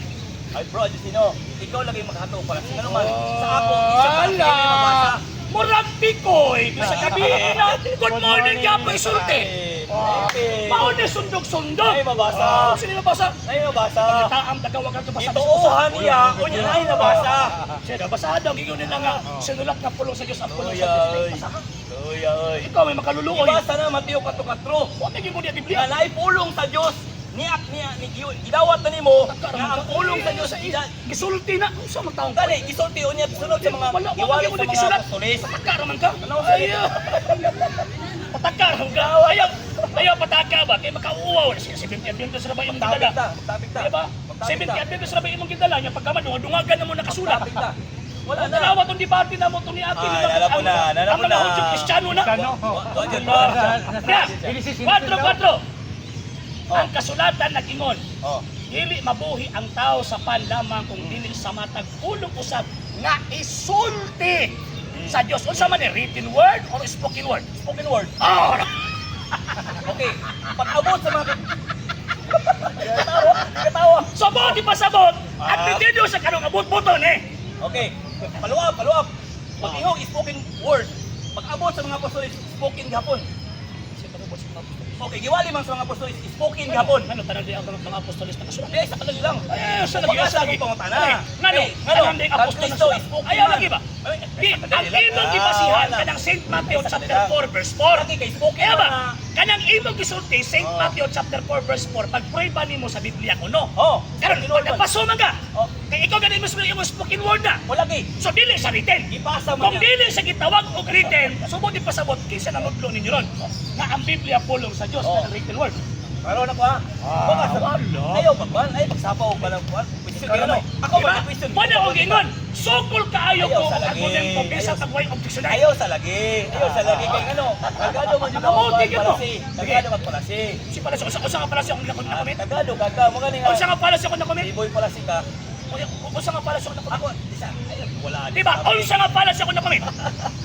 [SPEAKER 1] Ay bro, sino? Ikaw lagi maghatog fallacy. Ano man? Sa ako, isa fallacy
[SPEAKER 2] Ala!
[SPEAKER 1] dili mabasa.
[SPEAKER 2] Murag pikoy, bisa gabi na. Good morning ka po isulti.
[SPEAKER 1] Ay,
[SPEAKER 2] Mao ni sundog-sundog.
[SPEAKER 1] Ay, mabasa.
[SPEAKER 2] Oh, sino mabasa?
[SPEAKER 1] Ay, mabasa.
[SPEAKER 2] Pagkita ang tagawag ka basa.
[SPEAKER 1] Ituuhan niya, unya ay nabasa.
[SPEAKER 2] Siya nabasa daw giyon nila nga sinulat nga pulong sa Dios ang pulong sa
[SPEAKER 1] Kuya,
[SPEAKER 2] Dios.
[SPEAKER 1] oy.
[SPEAKER 2] Basa.
[SPEAKER 1] Kuya, oy.
[SPEAKER 2] Ikaw may makaluluoy.
[SPEAKER 1] Ibasa na Mateo 4:4.
[SPEAKER 2] Wa may gimo niya Biblia.
[SPEAKER 1] Nga naay pulong sa Dios, niak niya ni gidawat na nimo nga ang pulong sa Dios
[SPEAKER 2] Gisulti na unsa man taong
[SPEAKER 1] Dali, gisulti unya gisunod sa mga
[SPEAKER 2] Wala, wala
[SPEAKER 1] giwali
[SPEAKER 2] gyud
[SPEAKER 1] sa mga
[SPEAKER 2] gisulat.
[SPEAKER 1] apostoles.
[SPEAKER 2] Pataka raman ka.
[SPEAKER 1] Ano sa
[SPEAKER 2] Ayaw. Pataka raman ka. Ayaw. Ayaw pataka ba kay makauwaw na siya 70 Adventist ra ba imong
[SPEAKER 1] Magtapik
[SPEAKER 2] gidala?
[SPEAKER 1] ta, magtapik ta.
[SPEAKER 2] Di ba?
[SPEAKER 1] Magtapik
[SPEAKER 2] 70
[SPEAKER 1] ta.
[SPEAKER 2] Adventist ra ba imong gidala nya pagkaman dungagan na mo nakasulat.
[SPEAKER 1] Magtapik ta. Wala na.
[SPEAKER 2] Tanawa tong debate na mo tong niati
[SPEAKER 1] Ay, alam mo na, alam
[SPEAKER 2] ang
[SPEAKER 1] mo
[SPEAKER 2] mga
[SPEAKER 1] na.
[SPEAKER 2] Hudyo Kristiyano na.
[SPEAKER 3] Kristiyano.
[SPEAKER 1] Wa dyan,
[SPEAKER 2] Allah.
[SPEAKER 1] wa dyan.
[SPEAKER 2] Ya, kwatro, kwatro. Ang kasulatan nag-ingon,
[SPEAKER 1] Oh.
[SPEAKER 2] dili mabuhi ang tao sa pan lamang kung dili sa matag pulong usab nga isulti sa Dios. Unsa man ni written word or spoken word?
[SPEAKER 1] Spoken word.
[SPEAKER 2] Oh,
[SPEAKER 1] Okay. Pag-abot sa mga Katawa, katawa.
[SPEAKER 2] so mo di pasabot at
[SPEAKER 1] Ah.
[SPEAKER 2] pitido sa kanong abot-buton eh.
[SPEAKER 1] Okay. Paluap, paluap. Pag-ihog, spoken word. Pag-abot sa mga apostoles, spoken gihapon. Okay, giwali man sa mga apostoles, spoken gihapon.
[SPEAKER 2] Ano tanan di ang mga apostoles na kasulat?
[SPEAKER 1] Di, sa kanila lang.
[SPEAKER 2] Eh, sa lagi,
[SPEAKER 1] Pag-asa
[SPEAKER 2] sa lagi.
[SPEAKER 1] akong pangutana.
[SPEAKER 2] Ay, ngano?
[SPEAKER 1] Eh, ngano?
[SPEAKER 2] Kanang ding
[SPEAKER 1] Ang
[SPEAKER 2] apostol na
[SPEAKER 1] Kristo
[SPEAKER 2] sulat.
[SPEAKER 1] spoken
[SPEAKER 2] Ayaw
[SPEAKER 1] man.
[SPEAKER 2] lagi ba?
[SPEAKER 1] Ay,
[SPEAKER 2] Di,
[SPEAKER 1] sa
[SPEAKER 2] ang
[SPEAKER 1] kanila lang.
[SPEAKER 2] imong
[SPEAKER 1] Ah,
[SPEAKER 2] gibasihan
[SPEAKER 1] wala.
[SPEAKER 2] kanang St. Matthew
[SPEAKER 1] Ay, sa
[SPEAKER 2] chapter
[SPEAKER 1] kanila.
[SPEAKER 2] 4 verse 4.
[SPEAKER 1] Lagi kay spoken
[SPEAKER 2] Kaya ba?
[SPEAKER 1] man na.
[SPEAKER 2] Kanang imong gisulti St.
[SPEAKER 1] Oh.
[SPEAKER 2] Matthew chapter 4 verse 4 pag pray ba nimo sa Biblia kuno?
[SPEAKER 1] Oh,
[SPEAKER 2] Karon
[SPEAKER 1] spoken word man.
[SPEAKER 2] nagpaso man ka.
[SPEAKER 1] Oh.
[SPEAKER 2] Kay ikaw gani mismo imong spoken word na.
[SPEAKER 1] Wala kay.
[SPEAKER 2] So dili sa written.
[SPEAKER 1] Gipasa man
[SPEAKER 2] Kung
[SPEAKER 1] niya.
[SPEAKER 2] dili sa gitawag og written, subod ipasabot kinsa nanudlo ninyo ron nga ang Biblia pulong sa Dios
[SPEAKER 1] Oh.
[SPEAKER 2] kanang written word.
[SPEAKER 1] Karon ako ha. Baka sa
[SPEAKER 2] wala.
[SPEAKER 1] Ayaw pagban, ay pagsapaw og balang kuan. Question kayo no. Ako
[SPEAKER 2] Diba?
[SPEAKER 1] ba question?
[SPEAKER 2] Wala akong giingon. Sukol kaayo
[SPEAKER 1] Ayaw
[SPEAKER 2] ko
[SPEAKER 1] sa
[SPEAKER 2] ang
[SPEAKER 1] lagi.
[SPEAKER 2] argumento bisan
[SPEAKER 1] Ayaw.
[SPEAKER 2] tag way objection.
[SPEAKER 1] Ayaw sa lagi. Ayaw sa lagi kay ano. Tagado man jud ako
[SPEAKER 2] Kamuti gyud mo.
[SPEAKER 1] palasi. Tagado man palasi.
[SPEAKER 2] Si pala usa usa nga pala siya akong na-comment.
[SPEAKER 1] Tagado ka ka mo gani nga.
[SPEAKER 2] Unsa nga pala siya akong na-comment?
[SPEAKER 1] Iboy palasi ka.
[SPEAKER 2] Unsa nga pala siya akong na-comment?
[SPEAKER 1] Ako isa ay wala.
[SPEAKER 2] Di ba? Unsa nga pala siya akong na-comment?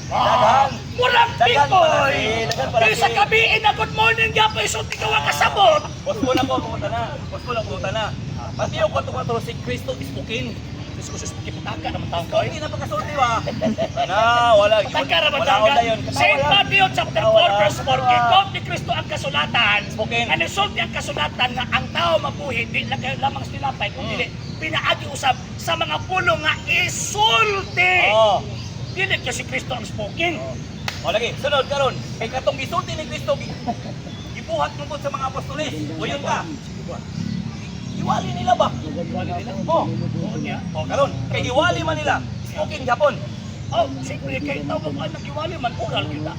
[SPEAKER 1] Daghan.
[SPEAKER 2] Murag
[SPEAKER 1] Daghan
[SPEAKER 2] pikoy.
[SPEAKER 1] palasi, daghan palasi.
[SPEAKER 2] Kaysa gabi na good morning gyapon isulti ka wa kasabot.
[SPEAKER 1] Boss ko na ko pumunta na. Boss ko na pumunta na. Mateo 4:4 si Kristo ispukin.
[SPEAKER 2] Diyos ko sus gipataka naman taong ko.
[SPEAKER 1] Hindi na pagkasulti ba? Na wala.
[SPEAKER 2] Pataka ra ba
[SPEAKER 1] Wala
[SPEAKER 2] taong
[SPEAKER 1] ko dayon.
[SPEAKER 2] Saint Matthew chapter 4 verse 4 gikot ni Kristo ang kasulatan.
[SPEAKER 1] Spoken.
[SPEAKER 2] Nga nisulti ang kasulatan nga ang tao mabuhi di lang kayo lamang sa tinapay kung dili pinaagi usab sa mga pulong nga isulti.
[SPEAKER 1] Oh.
[SPEAKER 2] Dili kay si Kristo ang spoken.
[SPEAKER 1] O lagi, sunod karon. Kay katong gisulti ni Kristo gibuhat tungkol sa mga apostoles. O yun ka. Iwali nila ba?
[SPEAKER 2] Wala nila.
[SPEAKER 1] Oh.
[SPEAKER 2] Oo niya.
[SPEAKER 1] O karon, kay giwali man nila. Spoken gihapon.
[SPEAKER 2] Oh, siyempre kay tawag ko anak giwali man oral kita.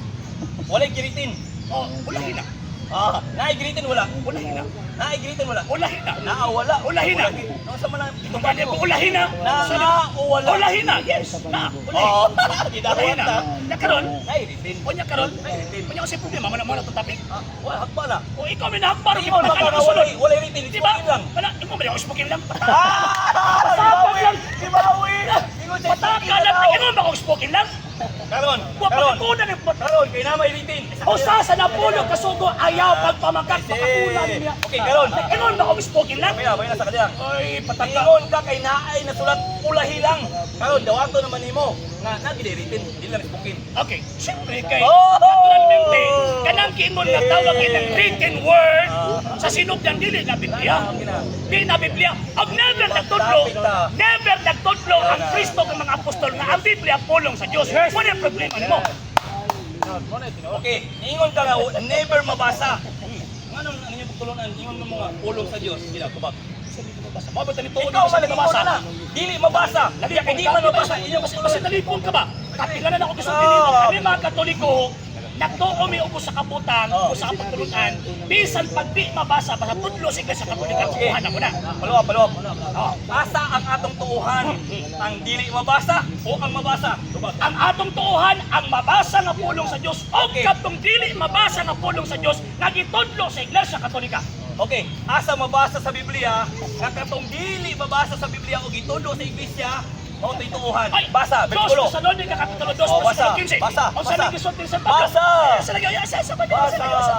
[SPEAKER 1] Walay giritin.
[SPEAKER 2] Oh, ulahin na.
[SPEAKER 1] Ah, naay giritin wala.
[SPEAKER 2] Ulahin na.
[SPEAKER 1] Naay giritin wala.
[SPEAKER 2] Ulahin na.
[SPEAKER 1] Naa wala.
[SPEAKER 2] Ulahin na.
[SPEAKER 1] No sa man
[SPEAKER 2] Tungkol ko ulahin na.
[SPEAKER 1] Na o wala.
[SPEAKER 2] Ulahin na. Yes. Na. Ulahin.
[SPEAKER 1] Oh,
[SPEAKER 2] Ulahin
[SPEAKER 1] gidawat
[SPEAKER 2] na.
[SPEAKER 1] na.
[SPEAKER 2] Nakaron.
[SPEAKER 1] Naay giritin.
[SPEAKER 2] Unya karon.
[SPEAKER 1] Naay giritin.
[SPEAKER 2] Unya kasi problema man mo na itong topic.
[SPEAKER 1] Ah, wala hakpa na.
[SPEAKER 2] O ikaw may nahakbaro
[SPEAKER 1] Ikaw
[SPEAKER 2] kita
[SPEAKER 1] baka
[SPEAKER 2] ka
[SPEAKER 1] nga
[SPEAKER 2] sunod.
[SPEAKER 1] walay written,
[SPEAKER 2] Di ba?
[SPEAKER 1] spoken lang.
[SPEAKER 2] Wala, imo ba yung spoken lang?
[SPEAKER 1] Ah!
[SPEAKER 2] Pasapag lang.
[SPEAKER 1] Gibawi! Ingon siya,
[SPEAKER 2] Pataka
[SPEAKER 1] spoken
[SPEAKER 2] lang.
[SPEAKER 1] daw.
[SPEAKER 2] Imo ba kung spoken lang?
[SPEAKER 1] Karon,
[SPEAKER 2] Wa
[SPEAKER 1] karon.
[SPEAKER 2] pagkunan yung
[SPEAKER 1] Karon kay na may written.
[SPEAKER 2] Usa sa napulo kasugo ayaw pagpamangkak
[SPEAKER 1] Kasi-
[SPEAKER 2] makakulan niya.
[SPEAKER 1] Okay, karon.
[SPEAKER 2] Ingon ba kung spoken lang?
[SPEAKER 1] May na, may na sa kanila.
[SPEAKER 2] Ay, pataka.
[SPEAKER 1] Ingon ka kay naay nasulat ulahi lang. Karon dawato naman nimo nga na gid written, dili lang spoken.
[SPEAKER 2] Okay, siyempre kay
[SPEAKER 1] Oh!
[SPEAKER 2] naturalmente kanang kiingon nga tawag inang written word sa sinugdan dili na Biblia. Dili na Biblia. Og never nagtudlo, never nagtudlo ang Kristo kang mga apostol nga ang Biblia pulong sa Dios. Wala problema nimo.
[SPEAKER 1] Okay, ingon ka nga never mabasa. Ngano ano yung pagtulunan ingon mo nga pulong sa Dios, gila tubag.
[SPEAKER 2] Mabasa. Mao ba tani tuod
[SPEAKER 1] Ikaw
[SPEAKER 2] sa
[SPEAKER 1] man
[SPEAKER 2] mabasa?
[SPEAKER 1] na. Dili mabasa.
[SPEAKER 2] Lagi
[SPEAKER 1] Kay di man mabasa inyo.
[SPEAKER 2] Kasi nalipong ka ba? Kapilanan ako gusto nimo. Kami mga Katoliko, nagtuo mi ubos sa kabutan, o sa kapagtulunan, bisan pag di mabasa, basta tudlo sa Iglesia Katolika, kuha na ko na.
[SPEAKER 1] Paluwa, paluwa.
[SPEAKER 2] Oh.
[SPEAKER 1] Asa ang atong tuuhan? Ang dili mabasa o ang mabasa?
[SPEAKER 2] Ang atong tuohan, ang mabasa nga pulong sa Dios o katong dili mabasa nga pulong sa Dios nga gitudlo sa Iglesia Katolika.
[SPEAKER 1] Okay, asa mabasa sa Biblia nga katong dili mabasa sa Biblia o gitudlo sa iglesia, mao to'y tuuhan.
[SPEAKER 2] Ay,
[SPEAKER 1] Basa,
[SPEAKER 2] Dos
[SPEAKER 1] bersikulo.
[SPEAKER 2] Tesalonica Kapitulo 2,
[SPEAKER 1] Oh, basa,
[SPEAKER 2] versikulo 15.
[SPEAKER 1] basa,
[SPEAKER 2] Unsa
[SPEAKER 1] basa.
[SPEAKER 2] may gisulti sa Pablo?
[SPEAKER 1] Basa.
[SPEAKER 2] Ay, sa lagi, ay,
[SPEAKER 1] Basa,
[SPEAKER 2] sa
[SPEAKER 1] basa.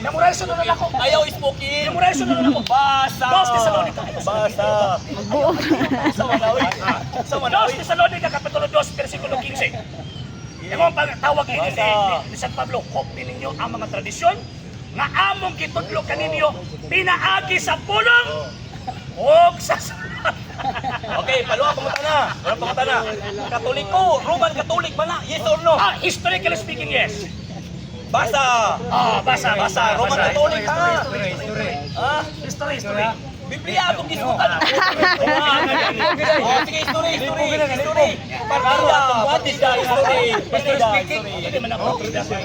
[SPEAKER 2] Memorize na lang ako.
[SPEAKER 1] Ayaw smoking.
[SPEAKER 2] Memorize na lang ako.
[SPEAKER 1] Basa.
[SPEAKER 2] Dos Tesalonica.
[SPEAKER 1] Basa. Sa Manawi. Sa
[SPEAKER 2] Dos
[SPEAKER 1] Manawi.
[SPEAKER 2] Tesalonica Kapitulo 2, versikulo 15. Imo ang pagtawag ni,
[SPEAKER 1] Basa.
[SPEAKER 2] ni San Pablo, kopti ninyo ang mga tradisyon nga among gitudlo kaninyo pinaagi sa pulong ug sa
[SPEAKER 1] Okay, paluwa pangutana. Wala pangutana. Katoliko, Roman Catholic man na. Yes or no?
[SPEAKER 2] Ah, historically speaking, yes.
[SPEAKER 1] Basa.
[SPEAKER 2] Ah, basa, basa,
[SPEAKER 1] Basa, Roman
[SPEAKER 2] basa.
[SPEAKER 1] Catholic ha.
[SPEAKER 3] History, history.
[SPEAKER 1] Ah,
[SPEAKER 2] History, history.
[SPEAKER 1] Biblia atong gisutan. Oh, sige, history, history, history. Partida, partida, history. Partida, history.
[SPEAKER 2] Dili man ang partida kay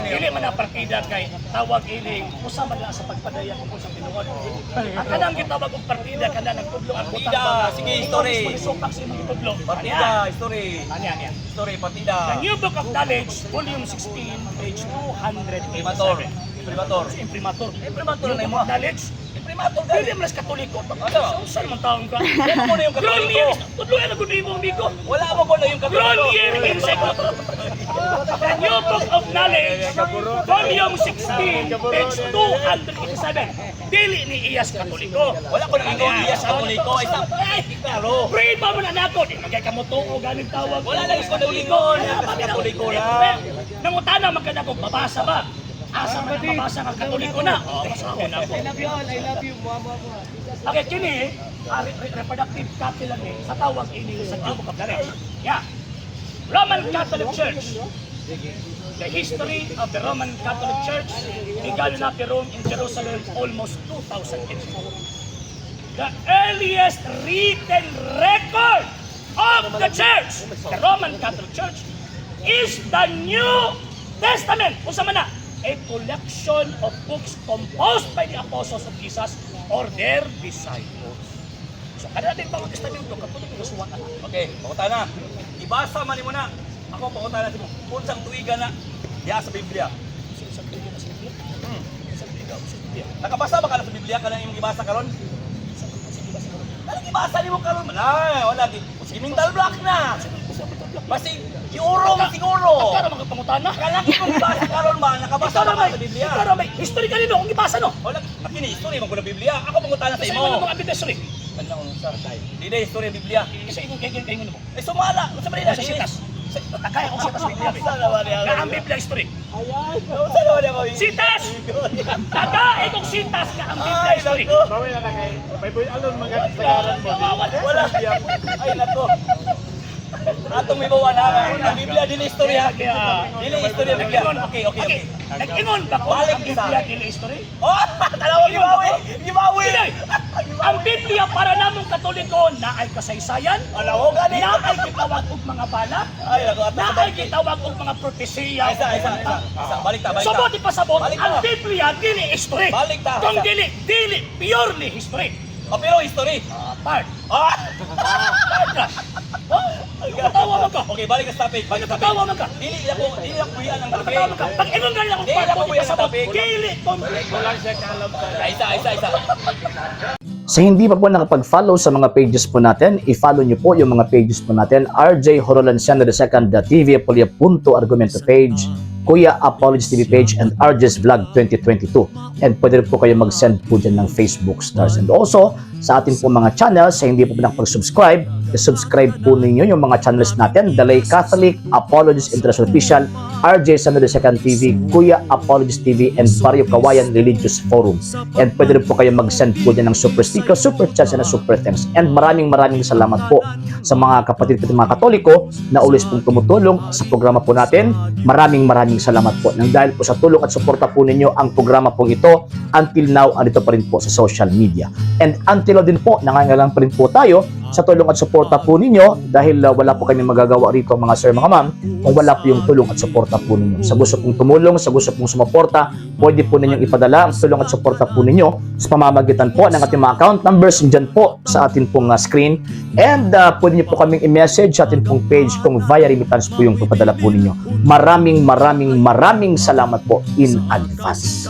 [SPEAKER 2] dili man ang partida kay tawag ining usa man lang sa pagpadaya kung sa tinuod. Ang kanang gitawag og partida kana nagtudlo ang butang
[SPEAKER 1] Partida,
[SPEAKER 2] ba?
[SPEAKER 1] sige, history.
[SPEAKER 2] Supak sa imong gitudlo.
[SPEAKER 1] Partida, history.
[SPEAKER 2] Anya, anya.
[SPEAKER 1] History, partida.
[SPEAKER 2] The New Book of Knowledge, Volume 16, page
[SPEAKER 1] Primator.
[SPEAKER 2] 287.
[SPEAKER 1] Primator.
[SPEAKER 2] Imprimatur.
[SPEAKER 1] Imprimatur
[SPEAKER 2] New
[SPEAKER 1] na
[SPEAKER 2] Book
[SPEAKER 1] imo.
[SPEAKER 2] of Knowledge.
[SPEAKER 1] Imprimatur
[SPEAKER 2] Dili
[SPEAKER 1] gani.
[SPEAKER 2] man las Katoliko.
[SPEAKER 1] Ano?
[SPEAKER 2] Saan man taong ka?
[SPEAKER 1] Wala mo na yung Katoliko.
[SPEAKER 2] Grolier. Tudlo na gud imo amigo.
[SPEAKER 1] Wala mo ko na yung Katoliko.
[SPEAKER 2] Grolier Encyclopedia. The New Book of Knowledge, Volume 16, page 287. Dili ni Iyas Katoliko.
[SPEAKER 1] Wala ko nang ingon Iyas Katoliko. Isa,
[SPEAKER 2] Ay,
[SPEAKER 1] klaro.
[SPEAKER 2] pray pa mo na nako. Di magay kamutuo ganing tawag.
[SPEAKER 1] Wala lang ko nang ingon. Katoliko lang.
[SPEAKER 2] Nangutana man ka nako, babasa ba? Asa man ang mabasa nga Katoliko na? Oh, basahon ako.
[SPEAKER 3] I love you all, I love you. Mua, mua, mua.
[SPEAKER 2] Okay, kini, reproductive copy lang ni sa tawag ini sa New Book of Knowledge. Yeah. Roman Catholic Church. The history of the Roman Catholic Church began na Rome in Jerusalem almost 2,000 years ago. The earliest written record of the church, the Roman Catholic Church, is the New Testament. Unsa man na? A collection of books composed by the apostles of Jesus or their disciples. So, kada din Bagong Testamento, katulad ng nasuwatan.
[SPEAKER 1] Okay, pangutana. Ibasa man nimo na. Ako pangutana sa mo. Unsang tuiga na diha sa Biblia?
[SPEAKER 2] Sa tuiga na sa Biblia? Sa tuiga, sa Biblia.
[SPEAKER 1] Nakabasa ba ka na sa Biblia kanang imong gibasa karon?
[SPEAKER 2] Sa sa
[SPEAKER 1] Kanang gibasa nimo karon? Wala, wala. Sige, mental block na. Basi iurong siguro.
[SPEAKER 2] Karon mga pangutana.
[SPEAKER 1] Kanang imong gibasa karon ba nakabasa
[SPEAKER 2] Ikaw
[SPEAKER 1] ba
[SPEAKER 2] na
[SPEAKER 1] ka
[SPEAKER 2] may,
[SPEAKER 1] sa Biblia?
[SPEAKER 2] ikaw na may, historically no, kung gibasa no.
[SPEAKER 1] Wala, kini history man ko ng Biblia. Ako pangutana sa
[SPEAKER 2] Sa
[SPEAKER 1] imo.
[SPEAKER 2] imo mga ebidensya sorry.
[SPEAKER 1] Kanang unsa? Di na history ang Biblia.
[SPEAKER 2] Kasi imong kay kay mo.
[SPEAKER 1] Eh sumala, unsa man nila?
[SPEAKER 2] Sa sitas. Takay ako sitas Biblia.
[SPEAKER 1] Unsa naman niya?
[SPEAKER 2] Nga ang Biblia history.
[SPEAKER 1] Unsa naman niya?
[SPEAKER 2] Sitas! Taga ikong sitas nga ang Biblia
[SPEAKER 1] Ay,
[SPEAKER 2] history.
[SPEAKER 1] nako.
[SPEAKER 4] Bawi na na kay Bible alone mga kasagaran mo.
[SPEAKER 1] Wala. Ay nako. Atong may bawa na ang Biblia dili istorya. Dili istorya Biblia. Okay.
[SPEAKER 2] Nag-ingon ba ko
[SPEAKER 1] Balik
[SPEAKER 2] ang
[SPEAKER 1] isa.
[SPEAKER 2] Biblia dili history?
[SPEAKER 1] Oh, tanawa gibawi. Gibawi.
[SPEAKER 2] Dili. Ang Biblia para namong Katoliko na ay kasaysayan,
[SPEAKER 1] Wala ko gani.
[SPEAKER 2] na ay gitawag og mga bala,
[SPEAKER 1] Ay nako ato
[SPEAKER 2] na
[SPEAKER 1] sa
[SPEAKER 2] ay
[SPEAKER 1] balik.
[SPEAKER 2] gitawag og mga propesiya.
[SPEAKER 1] Isa, isa, isa. Isa, balik ta, balik ta.
[SPEAKER 2] Subot ipasabot,
[SPEAKER 1] Balik ta.
[SPEAKER 2] ang Biblia dili history.
[SPEAKER 1] Balik ta.
[SPEAKER 2] Kung
[SPEAKER 1] Isa.
[SPEAKER 2] dili, dili purely history.
[SPEAKER 1] Oh, pero history.
[SPEAKER 2] Ah, part.
[SPEAKER 1] Ah!
[SPEAKER 2] Part ra. Oh, katawa man ka.
[SPEAKER 1] Okay, balik sa topic. Balik sa topic.
[SPEAKER 2] Katawa man ka.
[SPEAKER 1] Dili ako buhian ang topic.
[SPEAKER 2] Katawa man ka. Pag ingon ganin akong
[SPEAKER 1] Dili
[SPEAKER 2] part,
[SPEAKER 1] ako
[SPEAKER 2] buti
[SPEAKER 1] buhian ang
[SPEAKER 2] pasabot,
[SPEAKER 1] topic.
[SPEAKER 2] dili complete.
[SPEAKER 4] Kulang siya kaalam sa
[SPEAKER 1] Isa, isa, isa.
[SPEAKER 5] Sa hindi pa po nakapag-follow sa mga pages po natin, i-follow nyo po yung mga pages po natin. RJ Horolanciano II, The TV Apolia Punto Argumento page, Kuya Apologies TV page, and RJ's Vlog 2022. And pwede rin po kayo mag-send po dyan ng Facebook stars. And also, sa atin po mga channels, sa hindi po nakapag-subscribe, I-subscribe po ninyo yung mga channels natin, Dalay Catholic, Apologist International Official, RJ San Second TV, Kuya Apologist TV, and Barrio Kawayan Religious Forum. And pwede rin po kayo mag-send po dyan ng super sticker, super chats, and super thanks. And maraming maraming salamat po sa mga kapatid ko, mga Katoliko na always pong tumutulong sa programa po natin. Maraming maraming salamat po. Nang dahil po sa tulong at suporta po ninyo ang programa pong ito, until now, andito pa rin po sa social media. And until now din po, nangangailangan pa rin po tayo sa tulong at suporta po ninyo dahil wala po kami magagawa rito, mga sir, mga ma'am, kung wala po yung tulong at suporta po ninyo. Sa gusto pong tumulong, sa gusto pong sumuporta, pwede po ninyong ipadala ang tulong at suporta po ninyo sa pamamagitan po ng ating mga account numbers dyan po sa atin pong screen. And pwede niyo po kaming i-message sa atin pong page kung via remittance po yung papadala po ninyo. Maraming maraming maraming salamat po in advance.